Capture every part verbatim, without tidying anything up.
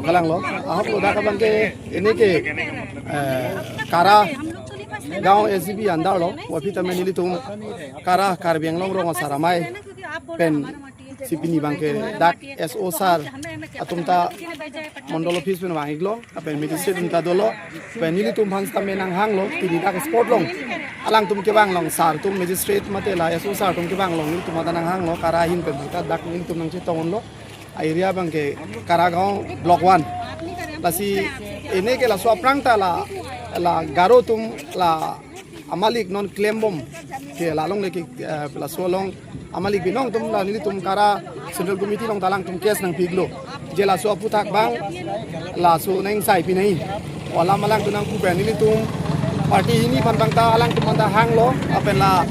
Kalanglo, ahok lo dak abangke, ini ke, eh, Kara gaon S G B under lo, wapi tame nelitum Kara Karbi Anglong Rong Asar Amei pen si pini abangke dak S O sir atum ta mondol office pen vang-iklo, lapen magistrate atum ta dolo, pen nelitum aphan sitame nanghanglo, pini dak spot along alangtum kevang along sir atum magistrate mate la S O sir atum kevang along nelitum ta nanghanglo, Kara ahin pen ta dak nelitum nangchetong unlo. A-area abangke Kara gaon block one. Lasi ini ke laso aphrang ta la, la Garo atum la amalik non klembom ke la along le ke, eh, laso along amalik binong atum la nelitum Kara Central Committee along ta alangtum case nangpi-iklo. Je laso aphuthak abang laso nang sai pinai. Wala malang tunang kupen nelitum party hini aphan abang ta alangtum aphan ta hanglo, lapen la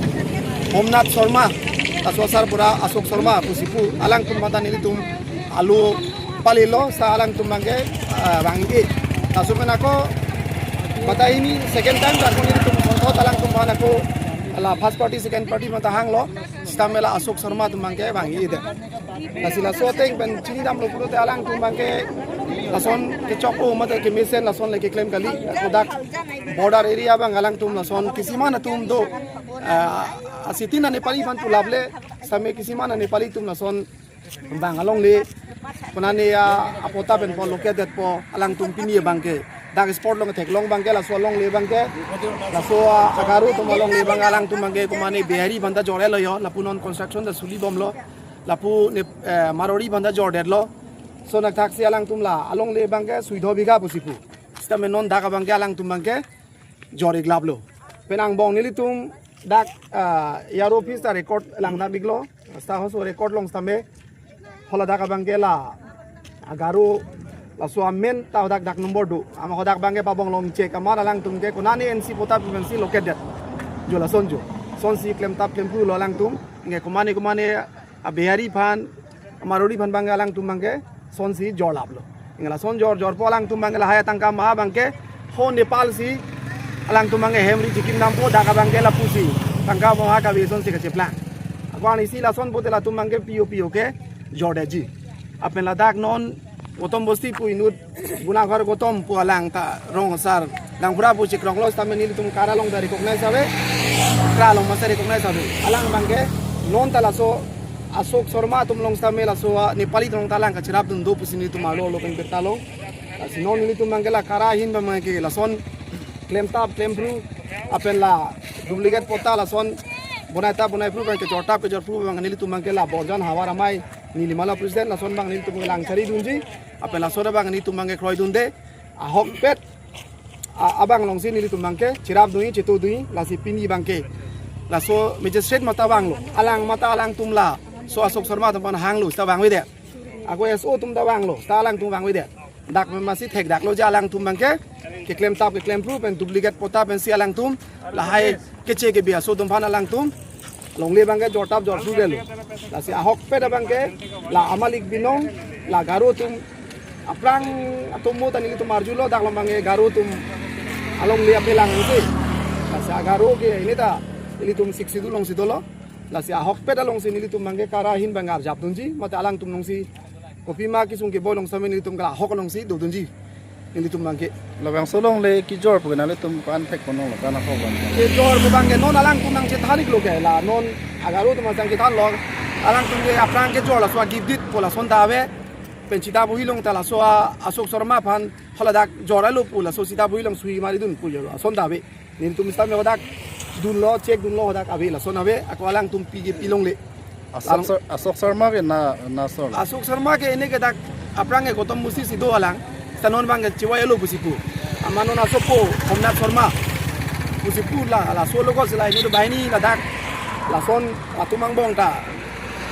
Homnath Sharma, laso sir pura Ashok Sharma pusi pu alangtum aphan ta nelitum alo palilo, sita alangtum abangke, ah, vang-ik. Laso pen ako mata hini second time ta ako nelitum sonthot alangtum aphan ako la first party second party aphan ta hanglo, sitame la Ashok Sharma atum abangke vang-ikdet. Lasi laso ateng pen chinidamlo pulote alangtum abangke lason kechok-o mate kemesen lason le keklem kali, ako dak border area abang alangtum lason kisiman atum do, ah, asitin a-Nepali aphan pu laple, sitame kisiman a-Nepali atum lason bang alongle konane ya apota pen po located po alangtum pini abangke dak spot along theklong abangke laso alongle abangke laso, ah, a-Garo atum alongle abang alangtum abangke komane Bihari aphan ta jor-etlo yo, lapu non construction ta suli bomlo, lapu ne, eh, Marwari aphan ta jordetlo. So nangthaksi alangtum la alongle abangke suido bigha pusi pu. Sitame non dak abangke alangtum abangke jor-iklaplo. Pen angbong nelitum dak, ah, E R O office ta record langdam-iklo. Sita hoso record along sitame haladak abangke la a-Garo laso amen ta hadak dak number do. Ama hadak abangke pabong along check amar alangtum ke konane N C pota pu pensi located. Jo lason jo. Sonsi klemtap klemphrulo alangtum. Nge komane komane a-Bihari aphan, a-Marwari aphan abangke alangtum abangke sonsi jorlaplo. Nge lason jor jorpo alangtum abangke lahai tangka ma abangke ho Nepal si alangtum abangke hem ri chikim dampo, dak abangke lapusi tangka ma kave sonsi kacheplang. Ako anisi lason pulote latum abangke P O P O ke jordetji. Lapen ladak non Gautam Bosti pu inut Gunaghar Gautam pu alang ta Rong Asar Dangphura pu chikronglo, sitame nelitum Kara along ta recognize ave, Kara along masa recognize ave. Alang abangke non ta laso Ashok Sharma atum along sitame laso a-Nepali atum along ta alang kacherapdun do pusi nelitum arlo lo pen birta long. Lasi non nelitum abangke la Kara ahin abangke lason klemtap klemphru, lapen la duplicate pota lason bonaitap bonaiphru abangke jortap kejorphru abang nelitum abangke la Borjan Havar Amei, neli mala president, lason abang nelitum lang charidunji, lapen lason abang nelitum abangke kroidunde, ahokpet, a-, abang alongsi nelitum abangke cherapdunji, chetodunji, lasi pini abangke laso magistrate mata vanglo, alang mata alangtum laso Ashok Sharma atum aphan hanglo, sita vangvedet. Ako S O atum ta vanglo, sita alangtum vangvedet. Dak memasi thekdaklo je alangtum abangke keklemtap keklempru pen duplicate pota pensi alangtum lahai keche kebi aso atum aphan alangtum longle abangke jortap jorphru detlo. Lasi ahokpet abangke la amalik binong, la Garo atum aphrang atum mo ta nelitum arjulo, dak along abangke Garo atum alongle apelang si. Lasi a-Garo ke ini ta nelitum Sixth Schedule alongsi dolo. Lasi ahokpet alongsi nelitum abangke Kara ahin abang arjapdunji, mate alangtum alongsi kopima kesung keboi along sitame nelitum ke la ahok alongsi dodunji nelitum abangke. Labangso alongle kejor pu ke nanglitum aphan thekponlonglo kan, ahok abang? Kejor pu abangke non alangtum nangchethan-iklo ke la non a-Garo atum nangchethanlo. Alangtum ke aphrang kejor laso a-Givdit pu lason ta ave. Pen Sitabohi along ta laso a-Ashok Sharma aphan haladak jorlo pu laso Sitabohi along sui maridun pu jo lason ta ave. Nelitum sitame hadak dunlo, check dunlo, hadak ave, lason ave, ako alangtum pi ke pilongle. Ashok Alang- Sar-, Ashok Sharma ke na, na sor? Ashok Sharma ke ini ke dak aphrang ke Gautam Bosti si do alang, sita non abangke chewai-etlo pusi pu. Amat non asopo Homnath Sharma pusi pu la, laso logo si la ini do banghini ladak, lason latum angbong ta,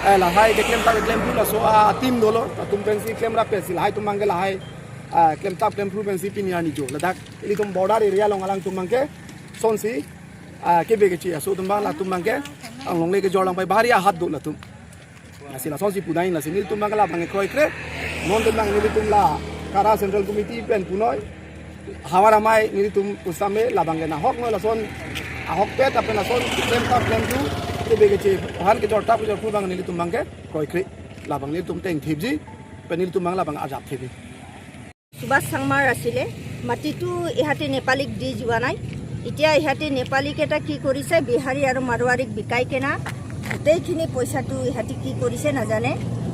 eh, lahai keklemtap keklempru laso a-team dolo, latum pensi klemrap pensi lahai atum abangke lahai, ah, klemtap klempru pensi pini arni jo ladak ilitum border area along alangtum abangke sonsi, ah, kebe keche aso atum abang, latum abangke alongle kejor lang pai bahari ahat do latum. Lasi lasonsi pudai, lasi nelitum abangke labangke kroikre. Non atum abang nelitum la Kara Central Committee pen punoi, Havar Amei nelitum pusitame labangke nahok noi, lason ahokpet lapen lason klemtap klempru, kebe keche aphan kejortap kejorphru abang nelitum abangke kroikre. Labang nelitum tengthipji, pen nelitum abang labang arjapthipji. Subhash চাংমাৰ আছিলে। মাটিটো ইহঁতে নেপালীক দি যোৱা নাই। এতিয়া ইহঁতে নেপালীকেইটা কি কৰিছে, বিহাৰী আৰু মাৰোৱাৰীক বিকাই কেনা গোটেইখিনি পইচাটো ইহঁতে কি কৰিছে নাজানে।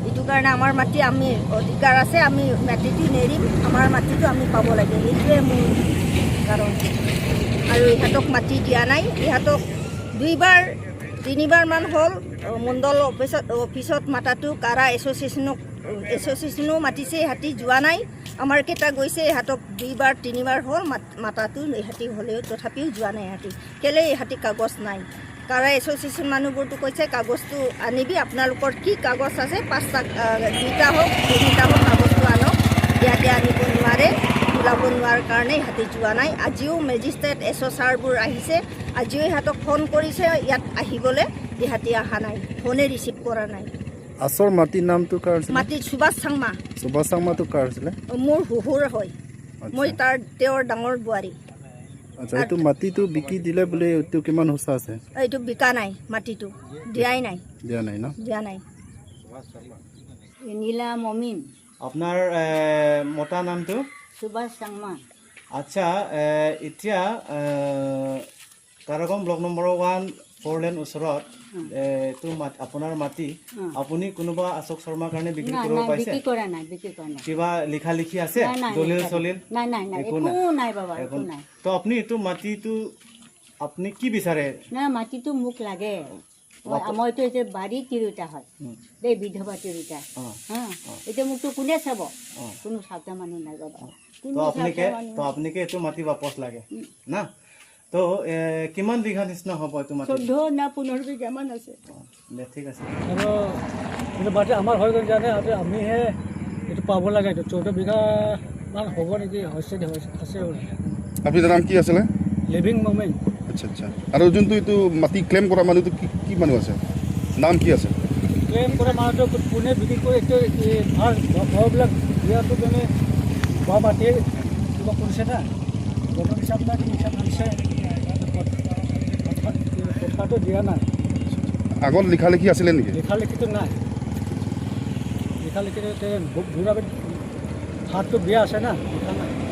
এইটো কাৰণে আমাৰ মাটি, আমি অধিকাৰ আছে, আমি মাটিটো নেৰিম, আমাৰ মাটিটো আমি পাব লাগে, এইটোৱে মোৰ কাৰণ। আৰু ইহঁতক মাটি দিয়া নাই, ইহঁতক দুইবাৰ তিনিবাৰমান হ'ল। মণ্ডল অফিচত, অফিচত মাতাটো কাৰা এছ'চিয়েশ্যনক, এছ'চিয়েশ্যনো মাতিছে, ইহঁতে যোৱা নাই। আমাৰ কেইটা গৈছে, ইহঁতক দুইবাৰ তিনিবাৰ হ'ল মাত- মাতাটো, ইহঁতে হ'লেও তথাপিও যোৱা নাই ইহঁতে। কেলে ইহঁতে কাগজ নাই। কাৰা এছ'চিয়েশ্যন মানুহবোৰতো কৈছে, "কাগজটো আনিবি, আপোনালোকৰ কি কাগজ আছে, পাঁচটা, আহ, দুইটা হওক, তিনিটা হওক, কাগজটো আনক।" ইয়াতে আনিব নোৱাৰে, ওলাব নোৱাৰাৰ কাৰণে ইহঁতে যোৱা নাই। আজিও মেজিষ্ট্ৰেট, এছ অ' ছাৰবোৰ আহিছে, আজিও ইহঁতক ফোন কৰিছে ইয়াত আহিবলৈ, ইহঁতে অহা নাই, ফোনে ৰিচিভ কৰা নাই। আচল মাটিৰ নামটো কাৰ আছিলে? মাটি সুভাষ চাংমা। সুভাষ চাংমাটো কাৰ আছিলে? মোৰ শহুৰ হয়। আচ্ছা। মই তাৰ, তেওঁৰ ডাঙৰ বোৱাৰী। আচ্ছা, এইটো মাটিটো বিকি দিলে বুলি এইটো কিমান সঁচা আছে? এইটো বিকা নাই, মাটিটো দিয়াই নাই। দিয়া নাই ন? দিয়া নাই। ইনিলা মমিন। আপোনাৰ, এ, মতা নামটো? সুভাষ চাংমা। আচ্ছা, এ, এতিয়া, এ, কাৰাগাঁও block number one four lane ওচৰত, উম। এ, এইটো মাত-, আপোনাৰ মাটি, উম। আপুনি কোনোবা আশোক শৰ্মাৰ কাৰণে বিক্ৰী নাই, কৰিব নাই, পাইছে? বিক্ৰী কৰা নাই, বিক্ৰী কৰা নাই। কিবা লিখা লিখি আছে? নাই, নাই, দলিল লিখা চলিল? নাই, নাই, নাই, একো একো নাই। নাই বাবা, একো একো নাই। তো আপুনি এইটো মাটিটো আপুনি কি বিচাৰে? না, মাটিটো মোক লাগে। মই, বাপ- মইতো এতিয়া বাৰী তিৰোতা হয়। উম। দেই, বিধৱা তিৰোতা। অ। হা? অ। এতিয়া মোকতো কোনে চাব? অ। কোনো চাওঁতা মানুহ নাই বাবা। অ। কোনো তো আপোনালোকে, চাওঁতা মানুহ তো নাই। আপোনালোকে এইটো মাটি বাপচ লাগে? উম। না? তো, এ, কিমান বিঘা নিচিনা হ'ব এইটো মাটি? চৈধ্য না পোন্ধৰ বিঘামান আছে। অ, দে, ঠিক আছে। আৰু এইটো মাটি আমাৰ হৈ গ'ল কাৰণে আজি আমিহে এইটো পাব লাগে। এইটো চৈধ্য বিঘা মান হ'ব নেকি? হৈছে দে, হৈছে, আছে বোলে। আপোনাৰ নাম কি আছিলে? লিভিং মমিন। আচ্ছা, আচ্ছা। আৰু যোনটো এইটো মাটি ক্লেইম কৰা মানুহটো কি, কি মানুহ আছে? নাম কি আছে? ক্লেইম কৰা মানুহটো কোনে বিক্ৰী কৰে, এইটো এই ভাল ঘ-, ঘৰবিলাক দিয়াটো মানে ঘৰ মাটিৰ কিবা কৰিছে না? বটল হিচাপ না কি হিচাপ আনিছে? পট-, পট্টাটো দিয়া নাই। আগত লিখা লিখি আছিলে নেকি? লিখা লিখিটো নাই। লিখা লিখিটো তে বু-, বুঢ়া বি-, হাতটো বিয়া আছে না? লিখা নাই।